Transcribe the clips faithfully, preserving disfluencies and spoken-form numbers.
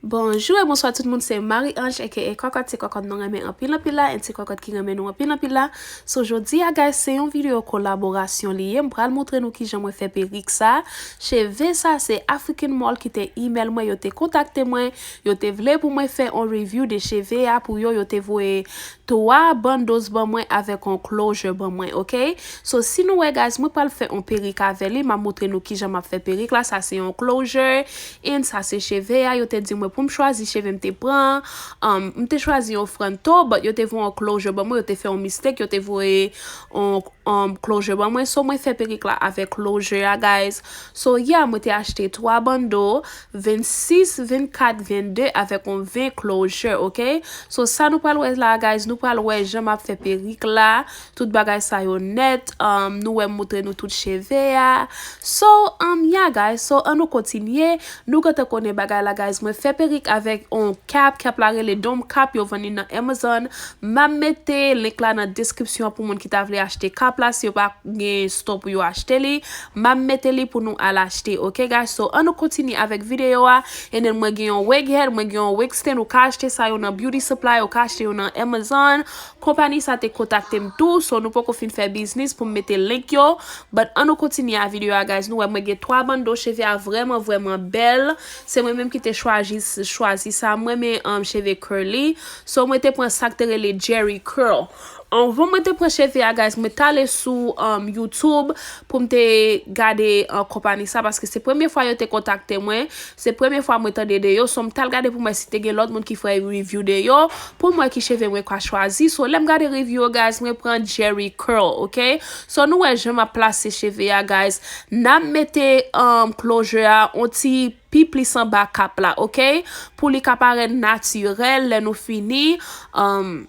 Bonjou e bonswa tout moun, se Marie Ange aka Kòkòt, se kòkòt nou renmen anpil anpil la, and se kòkòt ki renmen nou anpil anpil la. So jodi a guys, se yon videyo kolaborasyon li ye, m pral montre nou kijan mwen fè perik sa. Cheve sa se African Mall ki te email mwen, yo te kontakte mwen, yo te vle pou mwen fè yon review de cheve a pou yo, yo te voye twa bandos ban mwen avèk yon closure ban mwen, ok? So si nou wè guys, mwen pral fè yon perik avè li, m ap montre nou kijan m ap fè perik la. Sa se yon closure, and sa se cheve a, yo te di mwen pou m chwazi cheve m te pran. Um, m te chwazi yon fronto, but yo te voye yon closure ban mwen, yo te fè yon mistake, yo te voye yon um, closure ban mwen. So mwen fè perik la avèk closure a guys. So yeah, mwen te achte twa bando, vennsis, vennkat, vennde avèk yon ven closure, ok? So sa nou pral wè la guys, nou pral wè jan m ap fè perik la, tout bagay sa yo nèt, um, nou wè m montre nou tout cheve a. So, um, yeah guys, so an nou kontinye, nou gentan konnen bagay la guys, mwen fè perik avèk yon cap, cap la rele dome cap, yo vann li nan Amazon. M ap mete link la nan deskripsyon pou moun ki ta vle achte cap la, si yo pa gen store pou yo achte li. M ap mete li pou nou al achte, ok guys? So an nou kontinye avèk videyo a. And then mwen gen yon wig head, mwen gen yon wig stand, ou ka achte sa yo nan beauty supply, ou ka achte yo nan Amazon. Konpani sa te kontakte m tou, so nou poko fin fè biznis pou m mete link yo. But an nou kontinye a videyo a guys, nou wè mwen gen twa bando, cheve a vrèman vrèman bèl. Se mwen menm ki te chwazi, chwazi sa, mwen renmen um, cheve curly. So mwen te pran sa k te rele Jheri curl. Anvan mwen te pran cheve a guys, mwen t ale sou um, YouTube pou m te gade uh, konpani sa, paske se premye fwa yo te kontakte mwen, se premye fwa mwen tande de yo. So m t al gade pou m wè si te gen lòt moun ki fè review de yo, pou m wè ki cheve mwen ka chwazi. So lè m gade review yo guys, mwen pran Jheri curl, ok? So nou wè jan m ap plase cheve a guys, n ap mete um, closure a yon ti pi plis anba cap la, ok? Pou li ka parèt natirèl lè nou fini. Um,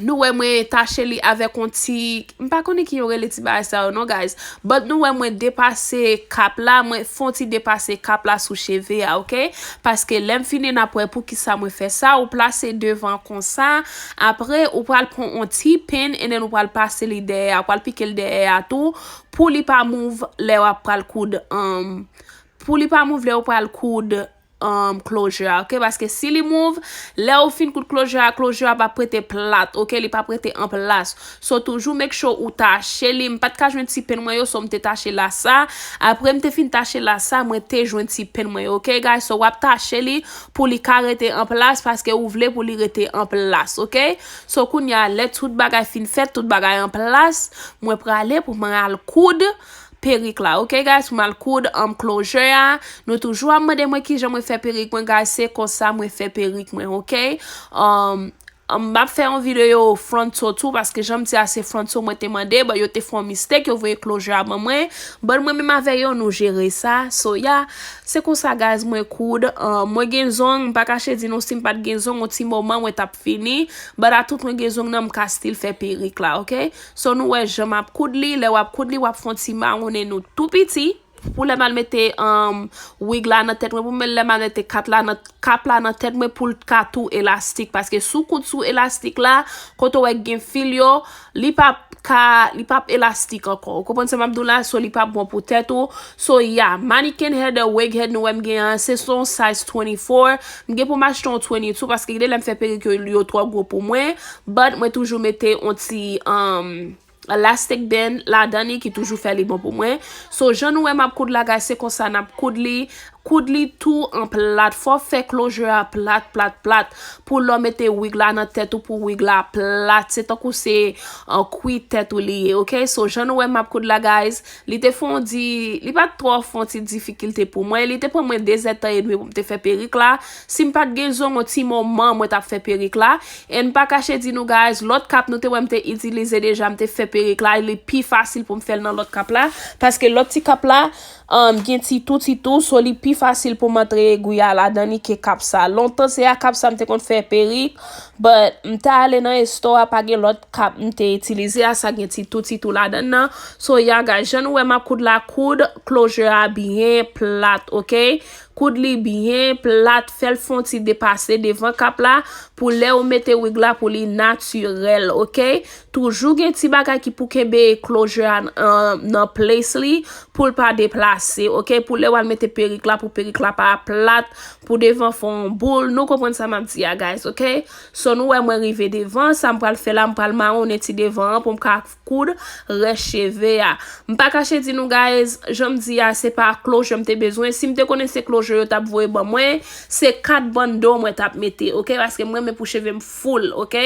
nou wè mwen tache li avèk yon ti, m pa konnen ki yo rele ti bagay sa yo non guys, but nou wè mwen depase cap la, mwen fè yon ti depase cap la sou cheve a, ok? Paske lè m fini n ap wè poukisa mwen fè sa. Ou plase devan konsa, apre ou pral pran yon ti pen and then ou pral pase li dèyè a, ou pral pike l dèyè a tou, pou li pa move lè w ap pral koud um, pou li pa move lè ou pral koud um, closure a, ok? Paske si li move, lè ou fin koud closure a, closure a p ap rete plat, ok? Li p ap rete an plas. So toujou make sure ou tache li. M pa t ka jwenn ti pen mwen yo, so m te tache lasa. Apre m te fin tache lasa, mwen te jwenn ti pen mwen yo, ok guys? So w ap tache li pou li ka rete an plas, paske ou vle pou li rete an plas, ok? So kounye a lè tout bagay fin fèt, tout bagay an plas, mwen prale pou mwen al koud perik la, ok guys? Pou m al koud um, closure a. Nou toujou ap mande mwen kijan mwen fè perik mwen guys, se konsa mwen fè perik mwen, ok? Um, um, m ap fè yon videyo fronto tou, paske jan m di a se fronto mwen te mande, but yo te fè yon mistake, yo voye closure a ban mwen, but mwen menm avè yo nou jere sa. So yeah, se konsa guys mwen koud. Um, mwen gen zong, m pa kache di nou si m pa t gen zong yon ti moman mwen t ap fini, but atout mwen gen zong nan m ka still fè perik la, ok? So nou wè jan m ap koud li, lè w ap koud li, w ap fè yon ti mawonnen nou tou piti. Pou lè m al mete um, wig la nan tèt mwen, pou mwen lè m al mete kat la nan, cap la nan tèt mwen pou l ka tou elastik. Paske si w koud sou elastik la, kote w wè k gen fil yo, li p ap ka, li p ap elastik ankò. Ou konprann sa m ap di w la? So li p ap bon pou tèt ou. So yeah, mannequin head, wig head nou wè m gen an, se yon size twenty-four. M gen pou m achte yon twenty-two paske gade lè m fè perik yo, yo twò gwo pou mwen. But mwen toujou mete yon ti um, elastic band ladan li ki toujou fè li bon pou mwen. So jan nou wè m ap koud la guys, se konsa n ap koud li. Koud li tou an plat. Fò w fè closure a plat, plat, plat. Pou lè w mete wig la nan tèt ou, pou wig la plat. Se tankou se an kwi tèt ou li ye, ok? So jan nou wè m ap koud la guys, li te fè yon di, li pa t twò fè yon ti difikilte pou mwen. Li te pran mwen de zèdtan edmi pou m te fè perik la. Si m pa t gen zong yon ti moman mwen t ap fè perik la. And m pa kache di nou guys, lòt cap nou te wè m te itilize deja, m te fè perik la, li pi fasil pou m fè l nan lòt cap la, paske lòt ti cap la um, gen ti tou ti tou, so li pi fasil pou m antre egwi a ladan li ke cap sa. Lontan se a cap sa m te konn fè perik, but m te ale nan store a, pa gen lòt cap m te itilize a, sa gen ti tou ti tou ladan nan. So yeah guys, jan nou wè m ap koud la, koud closure a byen plat, ok? Koud li byen plat, fè l fè yon ti depase devan kap la, pou lè ou mete wig la pou li natirèl, oke? Toujou gen ti bagay ki pou kenbe closure a, an, nan place li, pou l pa deplase, oke? Pou lè w al mete perik la, pou perik la pa plat, pou devan fè yon boul. Nou konprann sa m ap di a, guys, oke? So, nou wè mwen rive devan, sa m pral fè la, m pral mawonnen ti devan an pou m ka koud rès cheve a. M pa kache di nou, guys, jan m di a, se pa closure m te bezwen. Si m te konnen se closure yo t ap voye ban mwen, se kat bandeau mwen t ap mete, oke? Paske m renmen pou cheve m full, oke?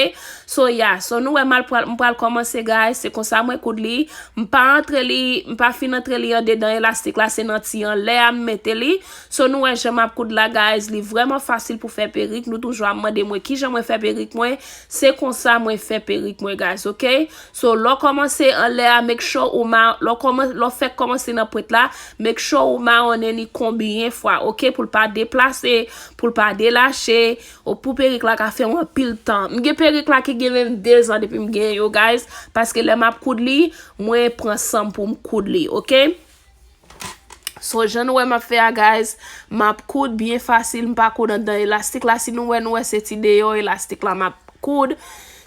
So, yeah. So, nou wè m al pral, m pral kòmanse, guys. Se konsa mwen koud li. M pa antre li, m pa fin antre li andedan elastik la, se nan ti anlè a m mete li. So, nou wè jan m ap koud la, guys. Li vrèman fasil pou fè perik. Nou toujou ap mande mwen kijan mwen fè perik mwen. Se konsa mwen fè perik mwen, guys, oke? So, lè w kòmanse anlè a, make sure ou ma-, lè w kòman-, lè w fèk kòmanse nan pwent la, make sure ou mawonnen li konbyen fwa, oke? Pou l pa deplase, pou l pa delache, o, pou perik la ka fè yon anpil tan. M gen perik la ki gen menm de zan depi m gen yo, guys, paske lè m ap koud li, mwen pran san m pou m koud li, oke? So, jan nou wè m ap fè a, guys, m ap koud byen fasil, m pa koud anndan elastik la. Si nou wè, nou wè se ti deyò elastik la m ap koud.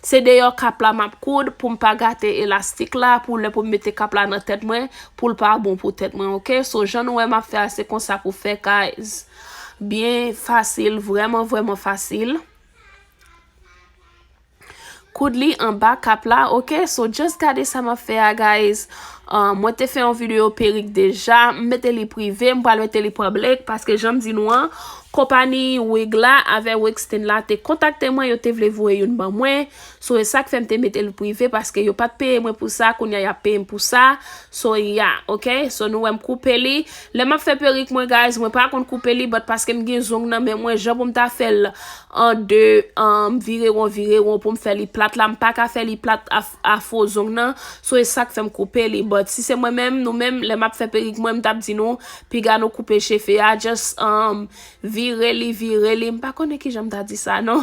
Se deyò kap la m ap koud pou m pa gate elastik la, pou lè pou m mete kap la nan tèt mwen, pou l pa bon pou tèt mwen, oke? So, jan nou wè m ap fè a, se konsa pou fè, guys. Byen fasil, vrèman, vrèman fasil. Koud li anba kap la, oke? So, just gade sa m ap fè a, guys. Ah, mwen te fè yon videyo perik deja. M mete li prive, m pral mete li public, paske jan m di nou an, konpayi wig la avè Wigston la te kontakte mwen, yo te vle voye youn ban mwen. So, e sa k fè m te mete li prive, paske yo pa t peye mwen pou sa, kounye a y ap peye m pou sa. So, yeah, oke? So, nou wè m koupe li. Lè m ap fè perik mwen, guys, mwen pa konn koupe li, but paske m gen zong nan men mwen, jan pou m ta fè l an de, um, vire won, vire won pou m fè li plat la, m pa ka fè li plat a, a fo zong nan. So, e sa k fè m koupe li. But si se mwen menm, nou menm, lè m ap fè perik mwen, m t ap di nou, piga nou koupe cheve a, just, um, vire li, vire li. M pa konnen kijan m ta di sa, non.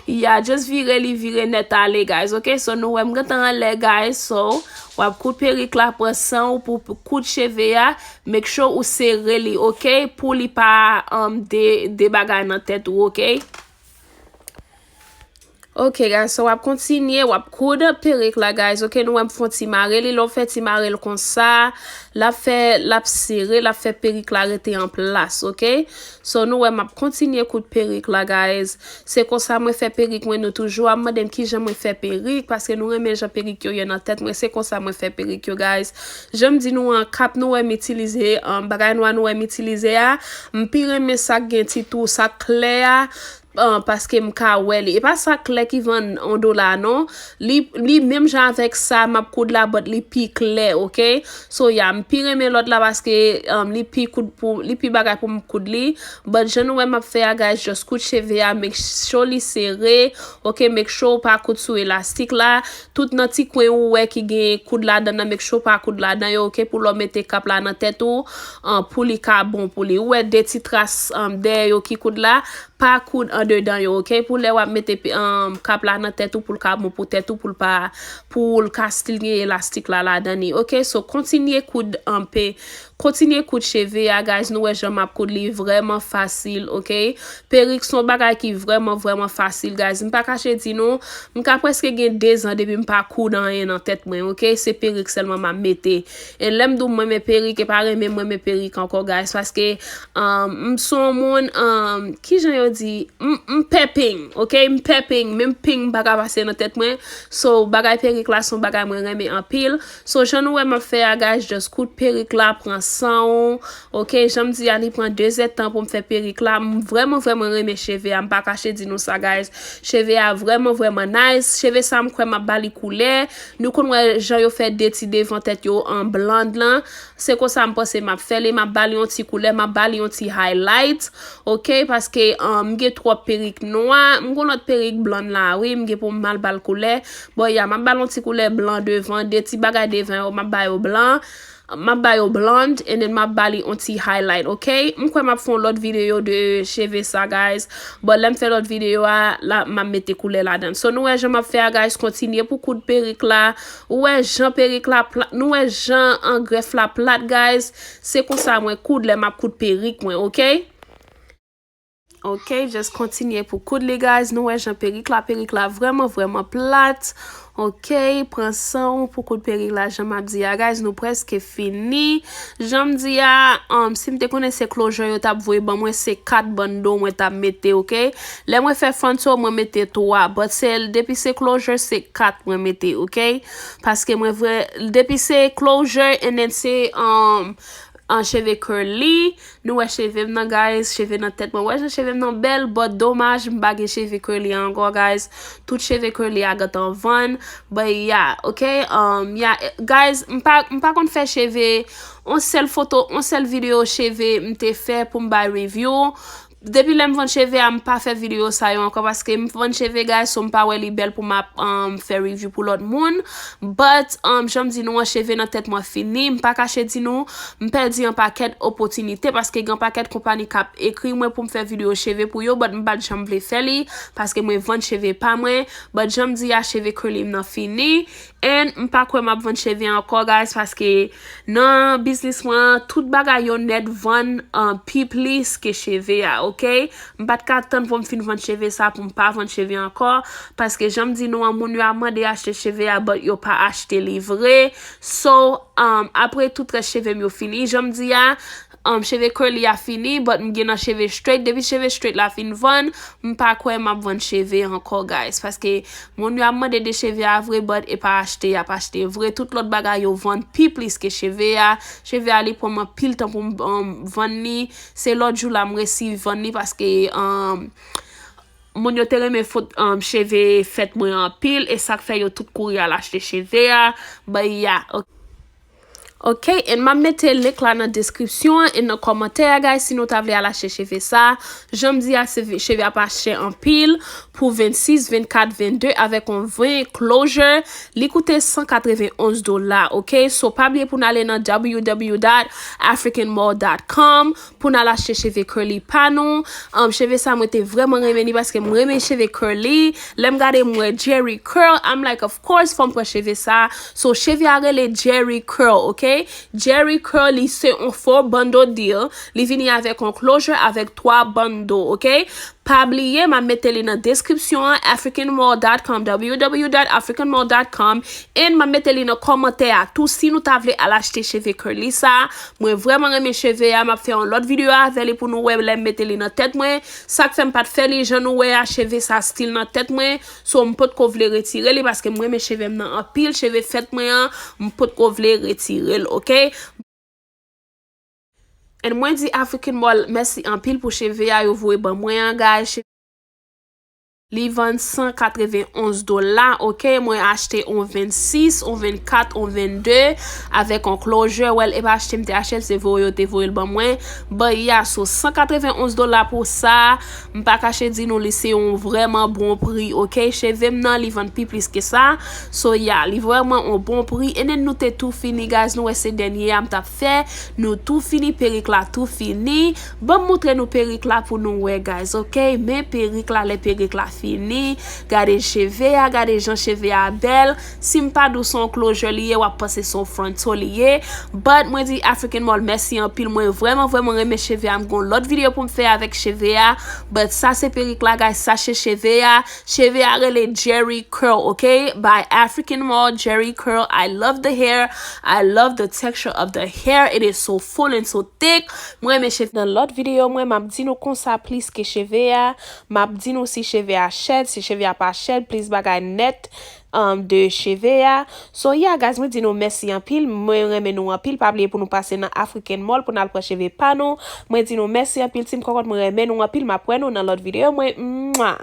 Yeah, just vire li, vire nèt ale, guys, oke? So, nou wè m gentan anlè, guys. So, w ap koud perik la, pran san ou pou, pou koud cheve a. Make sure ou sere li, oke? Pou li pa, um, de, de bagay nan tèt ou, oke? Ok, guys, so w ap kontinye, w ap koud perik la, guys. Ok, nou wè m fè yon ti mare li. Lè w fè ti mare l konsa, l ap fè, l ap sere, l ap fè perik la rete an plas, ok? So, nou wè m ap kontinye koud perik la, guys. Se konsa mwen fè perik mwen, nou toujou ap mande m kijan mwen fè perik, paske nou renmen jan perik yo ye nan tèt mwen. Se konsa mwen fè perik yo, guys. Jan m di nou an, kap nou wè m itilize, um, bagay nwa nou wè m itilize a, m pi renmen sa k gen ti twou, sa k klè a. Ah, paske m ka wè li. E pa sa klè ki vann yon dola, non. Li, li menm jan avèk sa m ap koud la, but li pi klè, ok? So, yeah, m pi renmen lòt la paske, um, li pi koud pou, li pi bagay pou m koud li. But jan nou wè m ap fè a, guys, just koud cheve a, make sure li sere, ok? Make sure ou pa koud sou elastik la. Tout nan ti kwen ou wè ki gen koud ladan nan, make sure ou pa koud ladan yo, ok? Pou lè w mete kap la nan tèt ou, ah, pou li ka bon pou li. Ou wè de ti tras, um, dèyè yo ki koud la, pa koud andedan yo, ok? Pou lè w ap mete pe-, um, kap la nan tèt ou, pou l ka bon pou tèt ou, pou l pa, pou l ka still gen elastik la ladan li, ok? So, kontinye koud, um, pe-, kontinye koud cheve a, guys. Nou wè jan m ap koud li, vrèman fasil, ok? Perik se yon bagay ki vrèman, vrèman fasil, guys. M pa kache di nou, m ka prèske gen de zan depi m pa koud anyen nan tèt mwen, ok? Se perik sèlman m ap mete. E lè m di w mwen renmen perik, e pa renmen mwen renmen perik ankò, guys, paske, um, m se yon moun, um, kijan yo di, m, m pè peng, ok? M pè peng, menm peng m pa ka pase nan tèt mwen. So, bagay perik la se yon bagay mwen renmen anpil. So, jan nou wè m ap fè a, guys, just koud perik la, pran san w, ok? Jan m di a, li pran de zèdtan pou m fè perik la. M vrèman, vrèman renmen cheve a, m pa kache di nou sa, guys. Cheve a vrèman, vrèman nice. Cheve sa, m kwè m ap ba li koulè. Nou konn wè jan yo fè de ti devan tèt yo an blonde lan. Se konsa m panse m ap fè li, m ap ba li yon ti koulè, m ap ba li yon ti highlight, ok? Paske, um, m gen twòp perik nwa, m gen lòt perik blan la, wi, m gen pou m al ba l koulè. Bon, ya, m ap ba l yon ti koulè blan devan, de ti bagay devan yo, m ap ba yo blan, m ap ba yo blonde, and then m ap ba li yon ti highlight, ok? M kwè m ap fè yon lòt videyo de cheve sa, guys. Bon, lè m fè lòt videyo a, la, m ap mete koulè ladan. So, nou wè jan m ap fè a, guys, kontinye pou koud perik la. Ou wè jan perik la plat, nou wè jan an grèf la plat, guys. Se konsa mwen koud lè m ap koud perik mwen, ok? Ok, just kontinye pou koud li, guys. Nou wè jan perik la, perik la vrèman, vrèman plat. Ok, pran san w pou koud perik la, jan m ap di a, guys. Nou prèske fini. Jan m di a, um, si m te konnen se closure yo t ap voye ban mwen, se kat bando mwen t ap mete, ok? Lè mwen fè front so, mwen mete twa, but se, depi se closure, se kat mwen mete, ok? Paske mwen vre, depi se closure, and then se, um, an cheve curly, nou wè cheve m nan, guys, cheve nan tèt mwen. Wè jan cheve m nan bèl, but domaj, m pa gen cheve curly ankò, guys. Tout cheve curly a gentan vann, but yeah, ok? Um, yeah, eh, guys, m pa, m pa konn fè cheve, on sèl foto, on sèl videyo cheve m te fè pou m bay review. Depi lè m vann cheve a, m pa fè videyo sa yo ankò, paske m vann cheve, guys, so m pa wè li bèl pou m ap, um, fè review pou lòt moun. But, um, jan m di nou an, cheve nan tèt mwen fini. M pa kache di nou, m pèdi yon pakèt opòtinite, paske gen yon pakèt konpani k ap ekri mwen pou m fè videyo cheve pou yo, but m pa t janm vle fè li, paske mwen vann cheve pa mwen. But jan m di a, cheve curly m nan fini. And m pa kwè m ap vann cheve ankò, guys, paske nan biznis mwen an, tout bagay yo nèt vann, uh, pi plis ke cheve a, ok? M pa t ka tann pou m fin vann cheve sa pou m pa vann cheve ankò, paske jan m di nou an, moun yo ap mande achte cheve a, but yo pa achte li vre. So, um, apre tout rès cheve m yo fini, jan m di a, um, cheve curly a fini, but m gen nan cheve straight. Depi cheve straight la fin vann, m pa kwè m ap vann cheve ankò, guys, paske moun yo ap mande de cheve a vre, but e pa achte y ap achte vre. Tout lòt bagay yo vann pi plis ke cheve a. Cheve a, li pran m anpil tan pou m, um, vann li. Se lòt jou la m resi vann li paske, um, moun yo te renmen fot, um, cheve fèt mwen anpil, e sa k fè yo tout kouri al achte cheve a. But yeah, ok. Ok, and m ap mete link la nan deskripsyon an e nan kòmantè a, guys, si nou ta vle al achte cheve sa. Jan m di a, se vi-, cheve a pa chè anpil, pou vennsis, vennkat, vennde avèk yon ven closure. Li koute san katrevenonz dola, ok? So, pa bliye pou n ale nan w w w dot african mall dot com pou n al achte cheve curly pa nou. Um, cheve sa, mwen te vrèman renmen li paske m renmen cheve curly. Lè m gade, m wè Jheri curl, I'm like, of course, fò m pran cheve sa. So, cheve a rele Jheri curl, ok? Jheri curl, li se yon fo bando deal. Li vini avèk yon closure avèk twa bando, ok? Pa bliye, m ap mete li nan deskripsyon an, african mall dot com, w w w dot african mall dot com, and m ap mete li nan kòmantè a tou. Si nou ta vle al achte cheve curly sa, mwen vrèman renmen cheve a, m ap fè yon lòt videyo avè li pou nou wè lè m mete li nan tèt mwen. Sa k fè m pa t fè li, jan nou wè a, cheve sa still nan tèt mwen. So, m potko vle retire li paske m renmen cheve m nan anpil, cheve fèt mwen an, m potko vle retire l, ok? And mwen di African Mall mèsi anpil pou cheve a yo voye ban mwen an, guys. Li vann san katrevenonz dola, ok? Mwen achte on vennsis, on vennkat, on vennde avèk on closure. Well, e pa achte m te achte l, se voye yo te voye l ban mwen. But yeah, so san katrevenonz dola pou sa, m pa kache di nou li se yon vrèman bon pri, ok? Cheve m nan, li vann pi plis ke sa. So yeah, li vrèman on bon pri. And then nou te tou fini, guys. Nou wè se dènye a m t ap fè. Nou tou fini, perik la tou fini. Ban m moutre nou perik la pou nou wè, guys, ok? Men perik la, lè perik la fini. Gade cheve a, gade jan cheve a bèl. Si m pa di w se yon closure li ye, w ap panse se yon frontal li ye. But mwen di African Mall mèsi anpil. Mwen vrèman, vrèman renmen cheve a. M gon lòt videyo pou m fè avèk cheve a. But sa se perik la, guys. Sa se cheve a. Cheve a rele Jheri Curl, ok? By African Mall, Jheri Curl. I love the hair. I love the texture of the hair. It is so full and so thick. Mwen renmen cheve. Nan lòt videyo mwen, m ap di nou konsa plis ke cheve a. M ap di nou si cheve a chèd, si cheve a pa chèd, plis bagay nèt, um, de cheve a. So, yeah, guys, mwen di nou mèsi anpil. Mwen renmen nou anpil. Pa bliye pou nou pase nan African Mall pou n al pran cheve pa nou. Mwen di nou mèsi anpil, Team Kòkòt. Mwen renmen nou anpil. M ap wè nou nan lòt videyo mwen. Mwa!